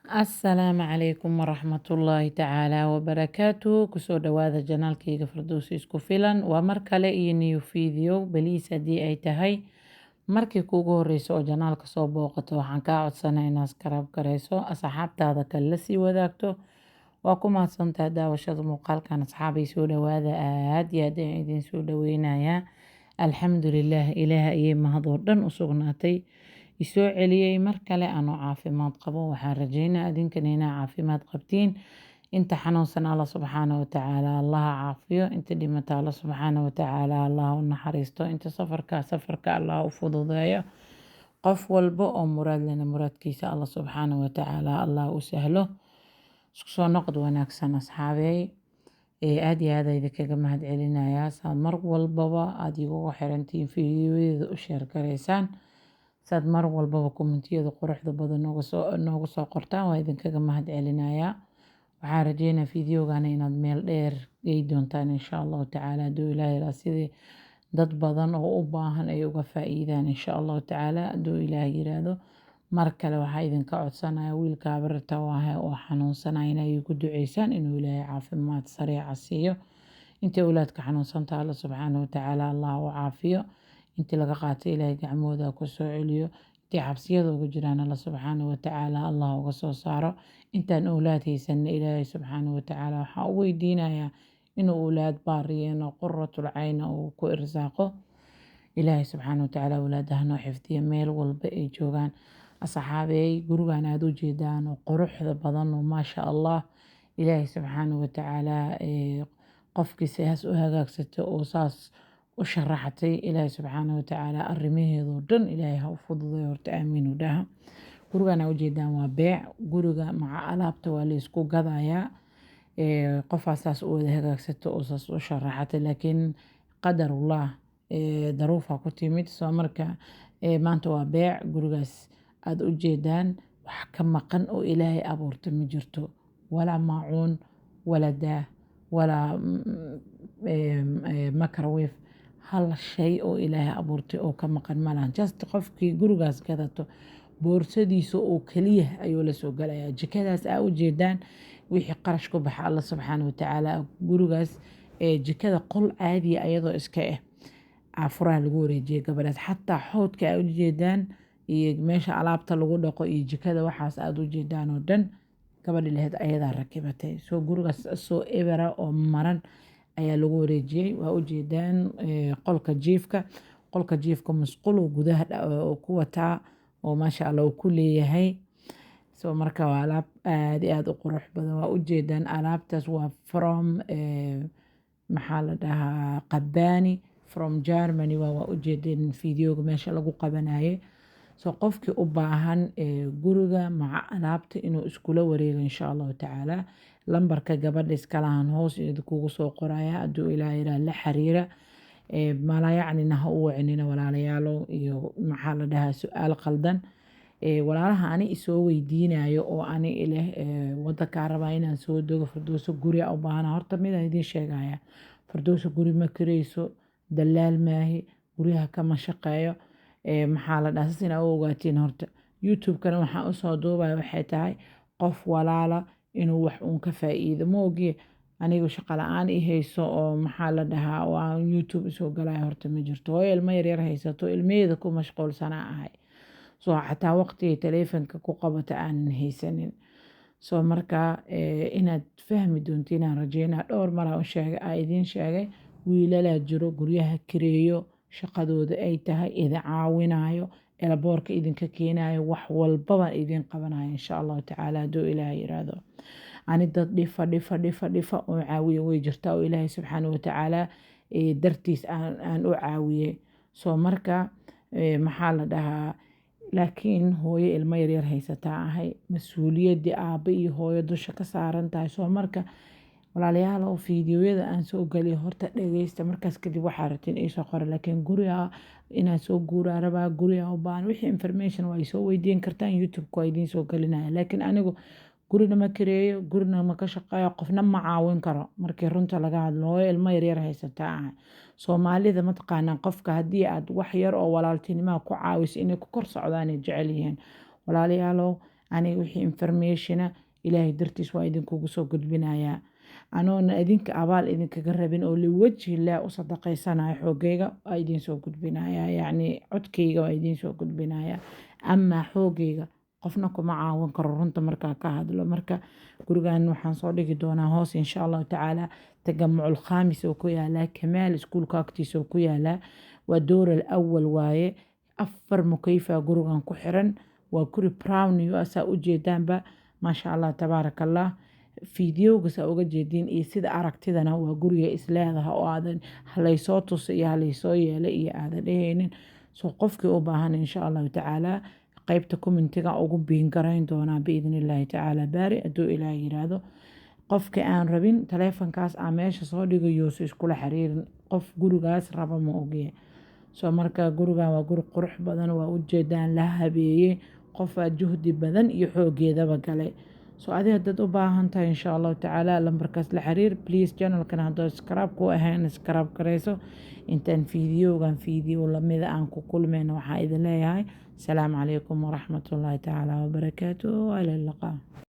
Asalaamu calaykum waraxmatullaahi tacaala wabarakaatuh. Kusoo dhawaada channelkayga Fardowsi Isku Filan. Waa mar kale iyo new video. Please, haddii ay tahay markii kuugu horeyso oo channelka soo booqato, waxaan kaa codsanaa inaad subscribe gareyso, asxaabtaada kale la sii wadaagto. Waa ku mahadsantahay daawashada muuqaalkan. Asxaabay, soo dhawaada, aad iyo aad ayaan idin soo dhaweynayaa. Alxamdulilaah, Ilaah ayay mahad oo dhan u sugnaatay, isoo celiyey mar kale anoo caafimaad qabo. Waxaan rajeynaa idinkana inaa caafimaad qabtiin. Inta xanuunsan Alla subxaana watacaala Allaha caafiyo, inta dhimata Alla subxaana watacaala Allaha u naxariisto, inta safarka safarka Allah u fududeeyo, qof walba oo muraad lena muraadkiisa Alla subxaana watacaala Allah u sahlo. Isku soo noqod wanaagsan, asxaabey. Aad iyo aad idinkaga mahad celinayaa saad mar walbaba aada igugu xirantihiin, fiidiyoyada u share gareysaan, saad mar walbaba commentiyada quruxda badan nooga soo qortaan. Waa idinkaga mahad celinayaa. Waxaan rajeynaa fiidiyogana inaad meel dheer gey doontaan, insha Allahu tacaala, hadduu Ilaahay yiraahdo, sidii dad badan oo u baahan ay uga faa'iidaan, insha Allahu tacaala, hadduu Ilaahay yiraahdo. Mar kale waxaa idinka codsanaya wiilka habarta waahay oo xanuunsanaya inay igu duceysaan inuu Ilaahay caafimaad sariica siiyo. Intii awlaadka xanuunsanta Alla subxaana watacaala Allah u caafiyo, intii laga qaatay Ilaahay gacmahooda ku soo celiyo, intii xabsiyada uga jiraan Alla subxaana watacaala Allah uga soo saaro. Intaan awlaad haysanna Ilaahay subxaana watacaala waxaan u weydiinayaa inuu awlaad baariyeen oo quratul cayna uu ku irsaaqo. Ilaahay subxaana watacaala awlaadaha noo xifdiyo meel walba ay joogaan. Asxaabey, gurigan aada u jeedaan oo quruxda badan oo maasha Allah, Ilaahay subxaana watacaala qofkii saas u hagaagsatay oo saas u sharaxatay, Ilaahay subxaana watacaala arrimaheedoo dhan Ilaahay ha u fududeeyo. Horta aamiin u dhaha. Gurigan aa ujeedaan waa beec. Guriga maca alaabta waa la isku gadayaa. Qofaa saas u wada hagaagsato oo saas u sharaxatay, laakiin qadarullah, daruufa ku timid. Soo marka maanta waa beec. Gurigaas aada u jeedaan wax ka maqan oo Ilaahay abuurta ma jirto, walaa maacuun, walaa daah, walaa microwave. Hal shay oo Ilaahay abuurtay oo ka maqan malahan. Just qofkii gurigaas gadato boorsadiisa oo keliya ayuu la soo galayaa. Jikadaas aa u jeedaan wixii qarash ku baxa Alla subxaana watacaala. Gurigaas jikada qol caadiya ayadoo iska ah furaha lagu wareejiyay gabadhaas. Xataa xoodka aa ujeedaan iyo meesha alaabta lagu dhaqo iyo jikada, waxaas aada ujeedaan oo dhan gabadhi lahayd ayadaa rakibatay. Soo gurigaas soo ebera oo maran ayaa lagu wareejiyey. Waa ujeedaan qolka jiifka. Qolka jiifka musqul gudaha ku wataa oo maasha Allah uu ku leeyahay. So marka waa alaab aada iyo aada u qurux badan. Waa ujeedaan alaabtaas waa from, maxaa la dhahaa, Qabani from Germany. Waa ujeedeen videoga meesha lagu qabanaye. So qofkii u baahan guriga maca alaabta inuu iskula wareego, insha Allahu tacaala, lambarka gabadha iskalahan hoos idinkugu soo qoraya, hadduu Ilaah yiraah. La xiriira. Maalayacnina ha u wacinina, walaalayaalo, iyo maxaa la dhahaa, su-aal qaldan. Walaalaha ani isoo weydiinayo oo ani ileh wadankaa rabaa inaan soo dego, Fardowso guri u baahana. Horta midaan idiin sheegaya: Fardowso guri ma kireyso, dalaal maahi, guryaha kama shaqeeyo. Maxaa la dhahaa, saas inaa u ogaatiin. Horta YouTube-kana waxaan usoo duubaya waxay tahay qof walaala inuu wax uun ka faa'iido. Ma ogiye anigu shaqo la-aan i hayso oo maxaa la dhahaa oo aan YouTube usoo galaya horta ma jirto. Hooyo ilmo yaryar haysato, ilmaheeda ku mashquulsanaa ahay, soo xataa waqtigay taleefanka ku qabata aanan haysanin. Soo marka inaad fahmi doonto inaan rajeynaa. Dhowr maraa u sheegay, aa idiin sheegay, wiilalaa jiro guryaha kireeyo, shaqadooda ay tahay idin caawinayo, airportka idinka keenayo, wax walbaba idin qabanayo, insha Allahu tacaala, hadduu Ilaahay yiraahdo. Ani dad dhifa dhifa dhifa dhifa oo caawiye way jirtaa oo Ilaahay subxaana watacaala dartiis aan u caawiyey. Soo marka maxaa la dhahaa, laakiin hooyo ilmo yaryar haysataa ahay, mas-uuliyaddii aabbe iyo hooyo dusha ka saaran tahay. Soo marka walaalayaal, oo fiidiyoyada aan soo galiyo horta dhageysta, markaas kadib waxaa rabtiin iisoo qora. Laakiin guriga inaan soo guuraa rabaa, guriga u baahan, wixii information waa isoo weydiin kartaan, YouTube-ka waa idiin soo gelinaya. Laakiin anigu gurina ma kireeyo, gurina ma ka shaqeeyo, qofna ma caawin karo. Markii runta laga hadlo, hooyo ilmo yaryar haysataa ahay. Soomaalida mataqaanaa, qofka haddii aad wax yar oo walaaltinimaha ku caawiso, inay ku kor socdaan ay jecel yihiin. Walaalayaalow. Aniga wixii informationa Ilaahay dartiis waa idinkugu soo gudbinayaa, anoona idinka abaal idinkaga rabin oo liwajhi Illaah u sadaqaysanayo. Xoogayga waa idiin soo gudbinayaa, yacni codkayga waa idiin soo gudbinayaa, amaa xoogayga qofna kuma caawin karo runta markaa ka hadlo. Marka gurigan waxaan soo dhigi doonaa hoos, insha Allahu tacaala. Tagamucul Khaamis oo ku yaalaa, Kamaal iskuulka agtiisa oo ku yaalaa, waa door al awal waaye. 4 mukayfa gurigan ku xiran, waa guri brand new ah, saa ujeedaanba, maasha Allah tabaaraka Allah. Fiidiyowga saa uga jeediin iyo sida aragtidana waa guriga isleedaha oo aadan halaysoo tusa iyo halaysoo yeelay iyo aadan dhehaynin. So qofkii u baahan, insha Allahu tacaala, qaybta commentiga ugu pin garayn doonaa biidni Illaahi tacaala baari, hadduu Ilaah yiraahdo. Qofka aan rabin taleefankaas aan meesha soo dhigayo so iskula xiriirin, qof gurigaas raba ma ogiye. So marka gurigan waa guri qurux badan, waa ujeedaan, la habeeyey, qofaa juhdi badan iyo xoogeedaba galay. So adi haddaad u baahan tahay, insha Allahu tacaala, lambarkaas la xiriir, please. Channelkan haddoo subscribe ku ahayn, subscribe garayso. Intaan fiidiyowgan fiidiyow lamida aan ku kulmayno, waxaa idin leeyahay asalaamu calaykum waraxmatullaahi tacaala wabarakaatuh, ila liqaa.